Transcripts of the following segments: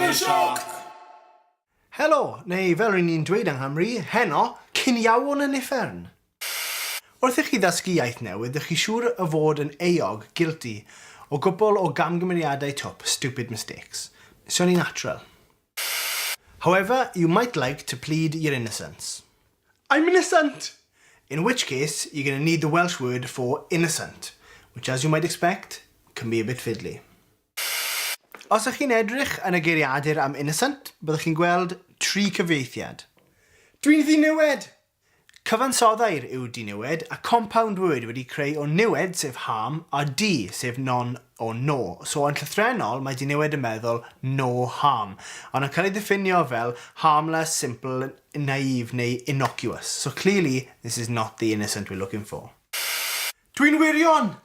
Welsh Helo, neu fel ry'n ni'n dweud yng Nghymru, heno, ciniawon yn uffern! Wrth i chi ddysgu iaith newydd, dych chi siŵr o fod yn euog, guilty, o gwpl o gamgymeriadau twp, stupid mistakes. It's only natural. However, you might like to plead your innocence. I'm innocent! In which case, you're going to need the Welsh word for innocent, which as you might expect, can be a bit fiddly. Os ych chi'n edrych yn y geiriadur am innocent, byddwch chi'n gweld tri cyfieithiad. Dwi'n ddiniwed! Cyfansoddair yw diniwed, a compound word wedi creu o niwed, sef harm, a di, sef non or no. So yn llythrennol, mae diniwed yn meddwl no harm, ond yn cael ei ddiffinio fel harmless, simple, naive neu innocuous. So clearly, this is not the innocent we're looking for. Dwi'n wirion!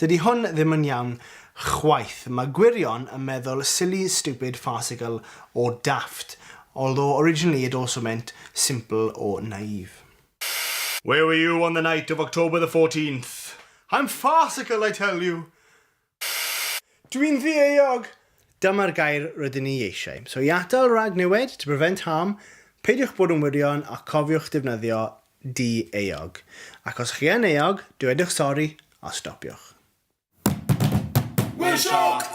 Dydy hwn ddim yn iawn chwaith. Mae gwirion yn meddwl silly, stupid, farcical or daft, although originally it also meant simple or naive. Where were you on the night of October the 14th? I'm farcical, I tell you! Dwi'n ddieuog! Dyma'r gair rydyn ni eisiau. So i atal rhag niwed, to prevent harm, peidiwch bod yn wirion a cofiwch defnyddio di-euog. Ac os chi yn euog, dywedwch sori a stopiwch. We're shocked!